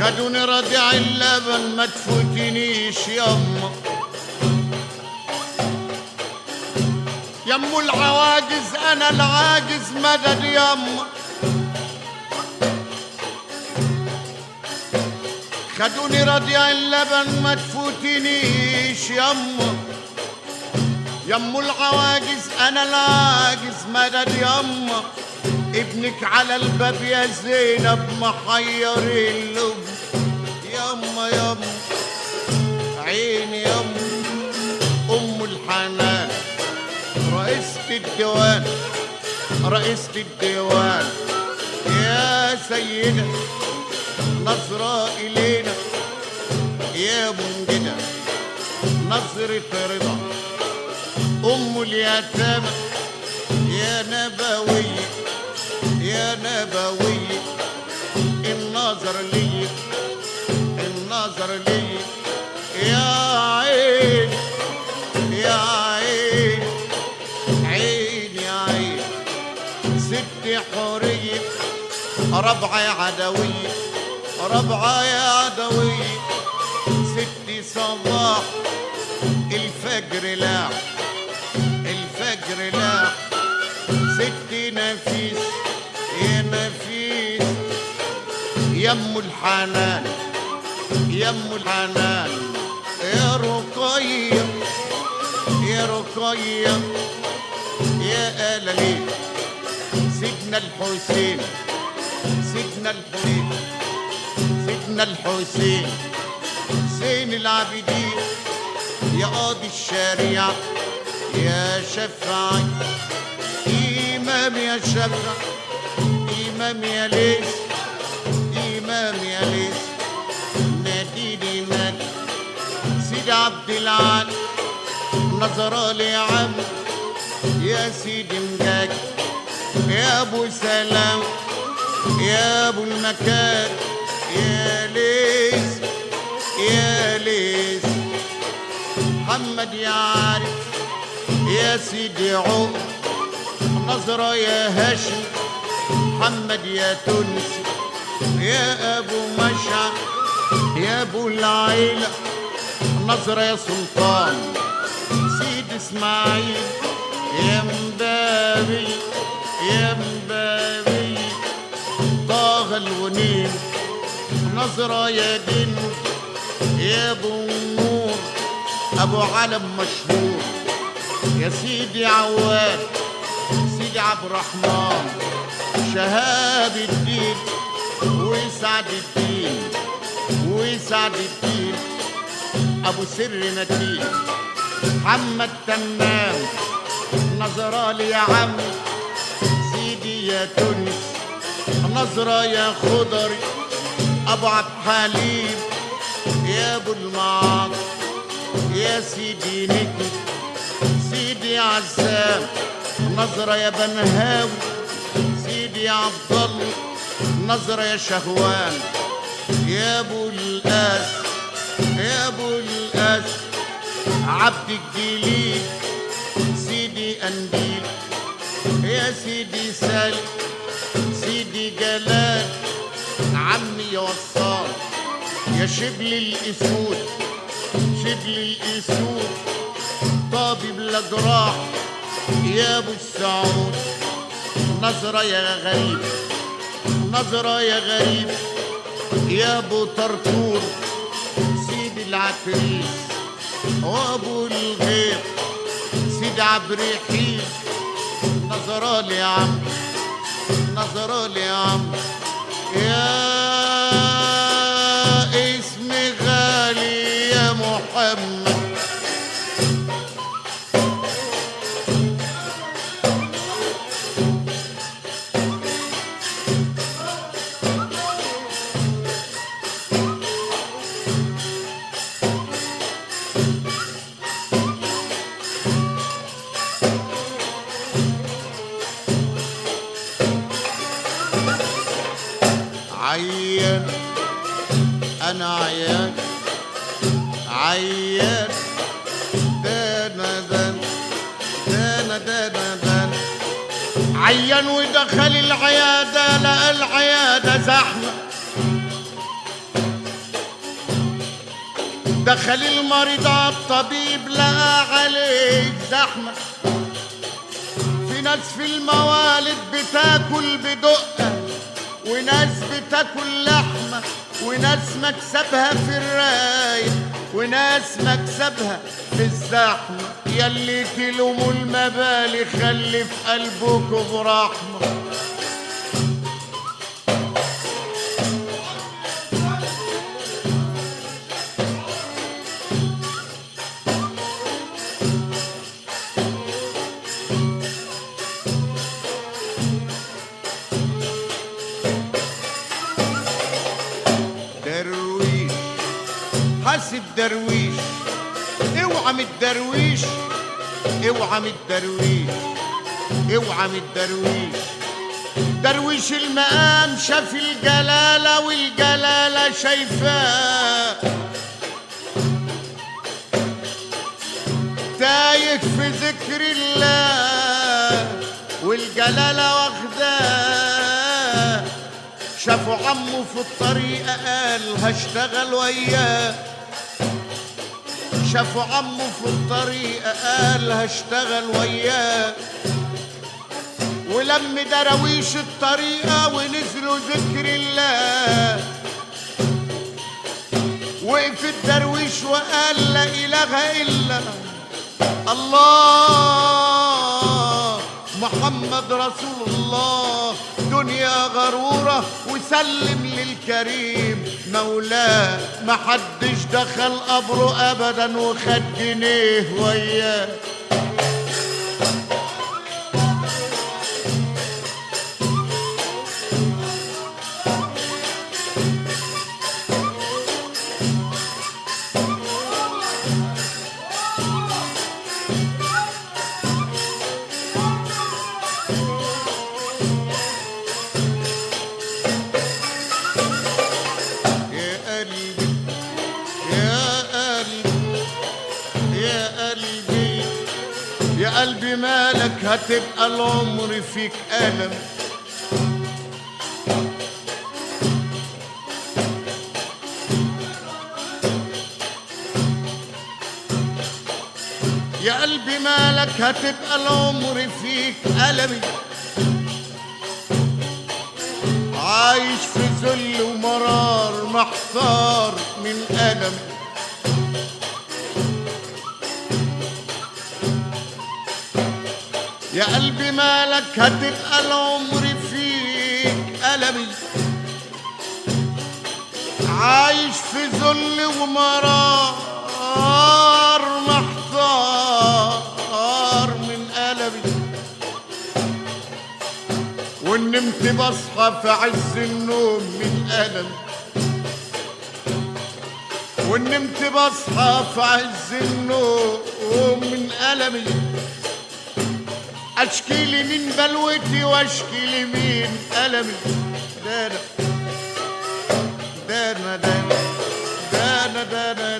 خدوني رضيع اللبن ما تفوتنيش يما. يمو العواجز انا العاجز مدد يما. خدوني رضيع اللبن ما تفوتنيش يما. يمو العواجز انا العاجز مدد يما. ابنك على الباب يا زينب محير اللب يما يما عيني يما. ام الحنان رئيسة الديوان، رئيسة الديوان يا سيدة نظرة إلينا يا منجدة نظرة رضا. أم اليتامى يا نبوية يا نبوية النظر لي النظر لي يا عين يا عين عين يا عين. ست حورية ربعة عدوية ربعة يا عدوية. ست صباح الفجر لاح الفجر لاح. ست نفيس يا نفيس يم الحنان يم الحنان يا رقية يا رقية يا آلالي. سيدنا الحسين سيدنا الحسين سيدنا الحسين زين العابدين يا قاضي الشريعة يا شفاعي. إمام يا شفع إمام يا ليس إمام يا ليس ناديني نادي. سيدي عبد العال نظرة لي عم يا سيدي مجاج يا أبو سلام يا أبو المكان يا ليس يا ليس. محمد يا عارف يا سيدي عمر نظرة يا هاشم. محمد يا تونسي يا أبو مشعل يا أبو العيلة نظرة يا سلطان. سيد إسماعيل يا مبابي يا مبابي طاغ الونين نظرة يا جن يا أبو النور أبو علم مشهور يا سيدي عواد سيدي عبد الرحمن شهاب الدين وسعد الدين وسعد الدين أبو سر متين. محمد تمام نظرة لي يا عم سيدي يا تونس نظرة يا خضري أبو عبد الحليم يا أبو المعاط يا سيدي نجم سيدي عزام نظرة يا بنهاوي سيدي عبد الله نظرة يا شهوان يا أبو القاس يا أبو القاس عبد الجليل سيدي قنديل يا سيدي سالم سيدي جلال عمي يا وصال يا شبل الأسود شبل الأسود طبيب الأجراح يا أبو السعود نظرة يا غريب نظرة يا غريب يا أبو طرطور سيدي العتريس وأبو الغير سيدي عبد الرحيم نظرة لي يا عم نظرة لي يا عم يا اسمي غالي يا محمد. عيان أنا عيان عيان دانا دان دانا دانا دان عيان ودخل العيادة لقى العيادة زحمة. دخل المريض على الطبيب لقى عليه زحمة. في ناس في الموالد بتاكل بدقة، وناس بتاكل لحمة، وناس مكسبها في الرايق، وناس مكسبها في الزحمة. ياللي تلوموا المبالي خلي في قلبكم رحمة. درويش حاسب درويش، اوعى من الدرويش، اوعى من الدرويش، اوعى من الدرويش. درويش المقام شاف الجلالة والجلالة شايفاه، تايه في ذكر الله والجلالة واخداه. شافوا عمه في الطريقة قال هشتغل وياه، شافوا عمه في الطريقة قال هشتغل وياه. ولم دراويش الطريقة ونزلوا ذكر الله، وقف الدرويش وقال لا إله إلا الله محمد رسول الله. دنيا غرورة وسلم للكريم مولاه، محدش دخل قبره أبدا وخد جنيه وياه. يا قلبي مالك هتبقى العمر فيك ألم، يا قلبي مالك هتبقى العمر فيك ألمي. عايش في ذل ومرار محتار من ألم. يا قلبي مالك هتبقى العمر فيك ألمي، عايش في ذل ومرار محتار من ألمي. وإن نمت بصحى في عز النوم من ألم، وإن نمت بصحى في عز النوم من ألمي. اشكي لي من بلوتي واشكي لي من ألمي. دانا دانا دانا دانا دانا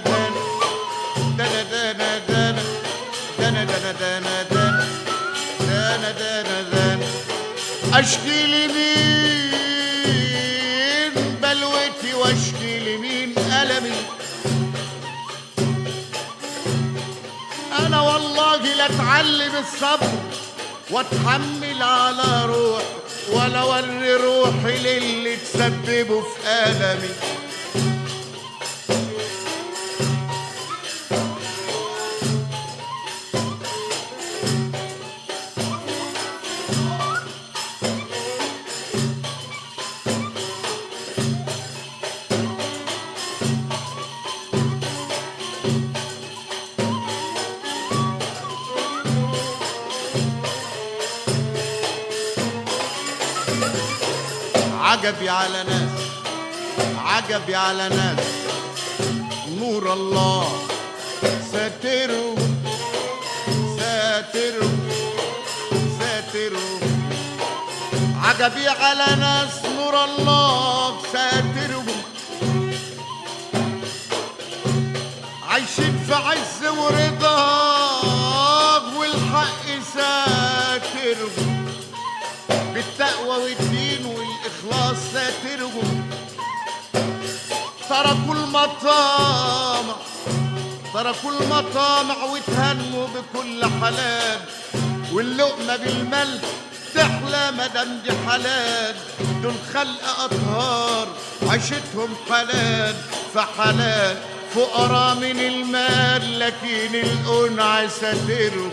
دانا دانا دانا دانا دانا دانا دانا دانا دانا دانا. اشكي لي من بلوتي واشكي لي من ألمي. انا والله لا اتعلم الصبر واتحمل على روحي، ولا اوري روحي للي تسببه في ألمي. عجبي على ناس، عجبي على ناس نور الله ساترة ساترة ساترة. عجبي على ناس نور الله ساترة، عايشين في عز ورضا والحق ساترة، بالتقوى والدين والإخلاص ساترهم. تركوا المطامع تركوا المطامع وتهنوا بكل حلال، واللقمة بالملح تحلى مدام دي حلال. دول خلق أطهار عيشتهم حلال فحلال، فقراء من المال لكن القنع ساترهم.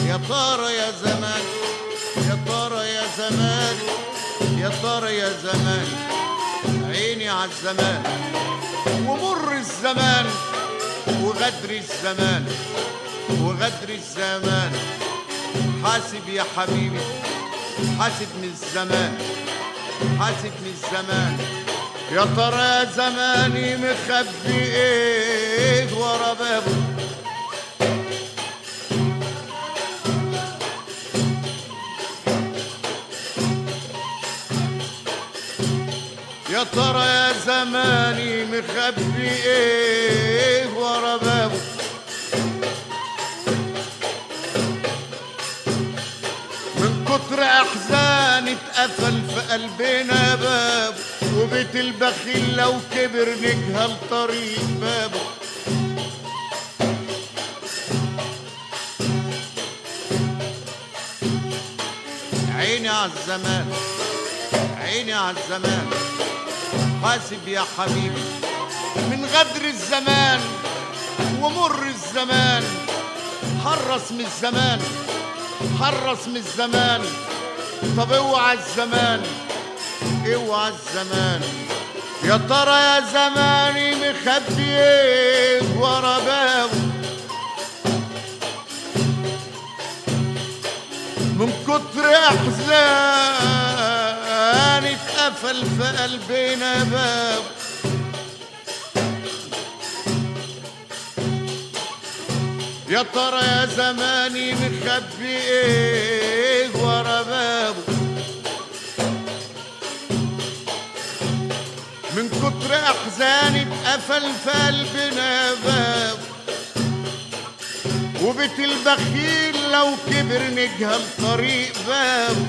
يا ترى يا زمان، يا ترى يا زمان، يا ترى يا زمان، عيني على الزمان ومر الزمان وغدر الزمان وغدر الزمان. حاسب يا حبيبي، حاسب من الزمان، حاسب من الزمان. يا ترى يا زماني مخبي ايه ورا بابه؟ يا ترى يا زماني مخبي ايه ورا بابه؟ من كتر احزان اتقفل في قلبنا بابه، وبيت البخيل لو كبر نجهل طريق بابه. عيني على الزمان، عيني على الزمان، حاسب يا حبيبي من غدر الزمان ومر الزمان. حرص من الزمان، حرص من الزمان، طب اوعى الزمان، اوعى الزمان. يا ترى يا زماني مخبي ايه ورا بابه؟ من كتر احزان اتقفل في قلبنا باب. يا ترى يا زماني مخبي ايه ورا بابه؟ من كتر احزاني اتقفل في قلبنا باب، وبيت البخيل لو كبر نجهل طريق بابه.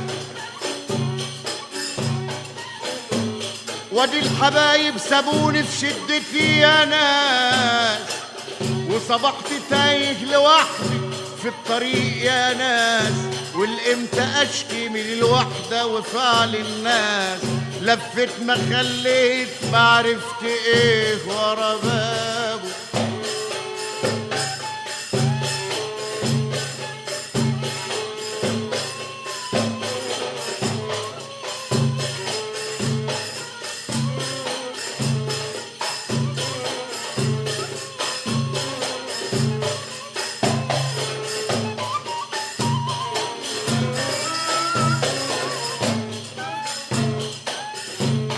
وادي الحبايب سابوني في شدتي يا ناس، وصبحت تايه لوحدي في الطريق يا ناس. والامتى اشكي من الوحدة وفعل الناس، لفت ما خليت ما عرفت ايه ورا بابه.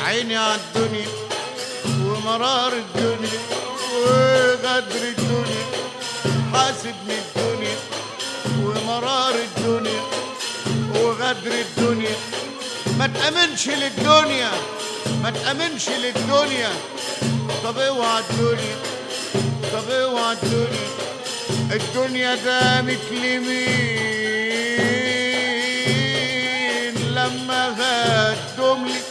عيني عالدنيا ومرار الدنيا وغدر الدنيا، حاسب من الدنيا ومرار الدنيا وغدر الدنيا. ما تأمنش للدنيا، ما تأمنش للدنيا، طب اوعى الدنيا، طب اوعى الدنيا. الدنيا دامت لمين لما هتدوم لي؟